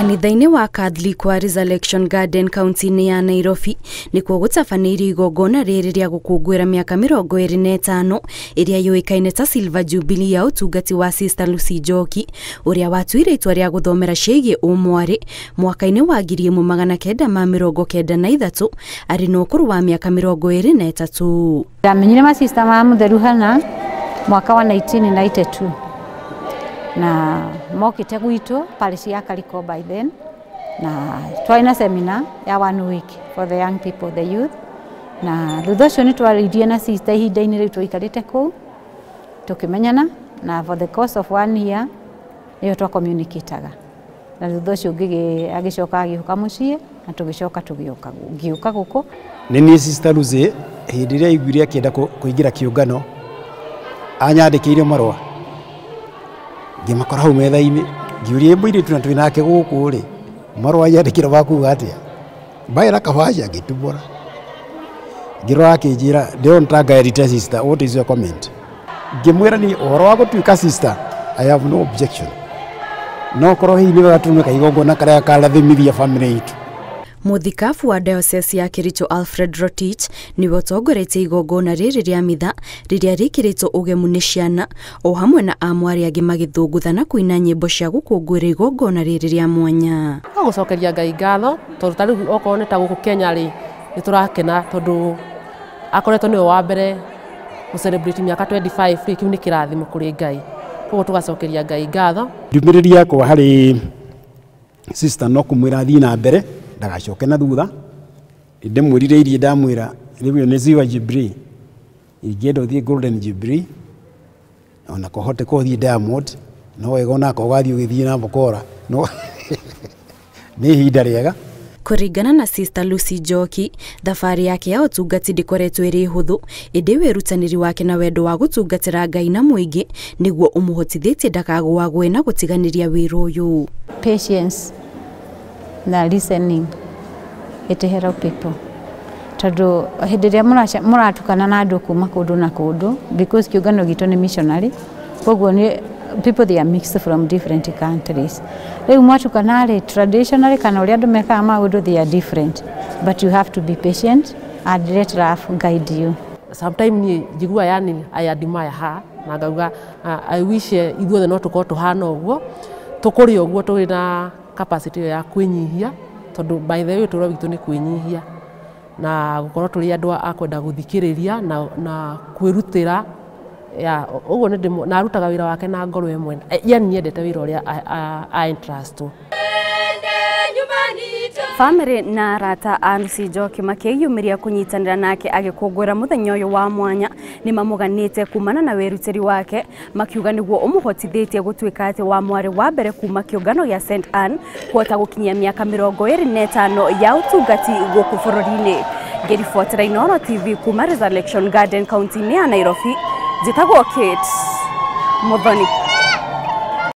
Kanitha-inĩ wa Catholic wa Resurrection Garden kaunti-inĩ ya Nairobi nĩkuo gũtabanĩirio igongona rĩrĩ rĩa gũkũngũĩra mĩaka 25 ĩrĩa yũĩkaine ta Silver Jubilee ya ũtungati wa Sister Lucy Njoki ũrĩa watuire itua rĩa gũthomera ciĩgiĩ ũmwarĩ mwaka-inĩ wa 1993 arĩ na ũkũrũ wa mĩaka 23. Ndamenyire masista ma Mũtheru Hana mwaka wa 1992 na mokite gwitũ parish ya Kariko by then, na twarĩ na seminar ya 1 week for the young people, the youth, na thutha ũcio nĩ twaririe na sister ihinda-inĩ rĩu twaikarĩte kũu tũkĩmenyana, na for the course of 1 year nĩyo twa communicataga, na thutha ũcio agĩcoka agĩũka mũciĩ na tũgĩcoka tũgĩũka ngĩũka gũkũ. Nĩ niĩ Sister Lucy hĩndĩ ĩrĩa aiguire akĩenda kũingĩra kĩũngano anyandĩkĩire marũa ngĩmakora hau metha-inĩ ngiũria mũirĩtu na twĩ nake gũkũ rĩ marũa anyandĩkĩra makuga atĩa mbaĩra kabaca ngĩtumũra ngĩrora akĩnjĩra ndĩrona ta ngaerite sister, what is your comment? Ngĩmwĩra niĩ ũhoro wa gũtuĩka sister I have no objection, no korwo hihi nĩ wega tume kaigongona karĩa karathimithia family itũ. Mũthikabu wa Diocese ya Kericho Alfred Rotich nĩwe ũtongoretie igongona rĩrĩ rĩa mitha rĩrĩa rĩkĩrĩtwo ũgemu nĩ ciana o hamwe na amwarĩ angĩ magĩthũngũtha na kũina nyĩmbo cia gũkũngũĩra igongona rĩrĩ rĩa mwanya. No gũcokeria Ngai ngatho tondũ ta rĩu okorwo nĩ ta gũkũ Kenya rĩ nĩ tũrakena tondũ akoretwo nĩwe wa mbere gũ celebrate mĩaka 25 rĩ, kĩu nĩ kĩrathimo kũrĩ Ngai, koguo tũgacokeria Ngai ngatho. Ndũmĩrĩri yakwa harĩ sister no kũmwĩra athiĩ na mbere ndagacoke na thutha. Ndĩmwĩrire irie ndamwĩra rĩu nĩ Silver Jubilee, ingĩenda ũthiĩ Golden Jubilee ona kũhote kũthiĩ Diamond no wega onako ũgathiĩ ũgĩthiĩ na mũkora no nĩ ihinda rĩega. Kũringana na Sister Lucy Njoki, thabarĩ yake ya ũtungati ndĩkoretwo ĩrĩ hũthũ, ĩndĩ wĩrutanĩri wake na wendo wa gũtungatĩra Ngai na mũingĩ nĩguo ũmũhotithĩtie ndakagũagũe na gũtiganĩria wĩra ũyũ. Patience na listening it help people tondũ hĩndĩ ĩrĩa mũratukana na andũ kuma kũndũ na kũndũ, because kĩũngano gitũ nĩ missionary, koguo nĩ people they are mixed from different countries. Rĩu mwatukana rĩ traditionally kana ũrĩa andũ mekaga maũndũ they are different, but you have to be patient and let love guide you. Sometimes niĩ njiguaga yani I admire her na ngauga I wish ithuothe no tũkorwo tũhana ũguo tũkũrĩ ũguo tũrĩ na capacity ĩyo ya kwĩnyihia, tondũ by the way ũtũũro witũ nĩ kwĩnyihia na gũkorwo tũrĩ andũ a kwenda gũthikĩrĩria na kwĩrutĩra ya ũguo nĩ na arutaga wĩra wake na ngoro ĩmwe, yani nyendete wĩra ũrĩa a interest. Family na arata a Lucy Njoki makĩyumĩria kũnyitanĩra nake agĩkũngũĩra mũthenya ũyũ wa mwanya nĩ mamũganĩte kumana na wĩrutĩri wake makiuga nĩguo ũmũhotithĩtie gũtuĩka atĩ wa mwarĩ wa mbere kuma kĩũngano gĩa St Anne kũhota gũkinyia mĩaka 25 ya ũtungati gũkũ bũrũri-inĩ. Ngĩribotera Inooro TV kuma Resurrection Garden kaunti-inĩ ya Nairobi, njĩtagwo Kate Muthoni.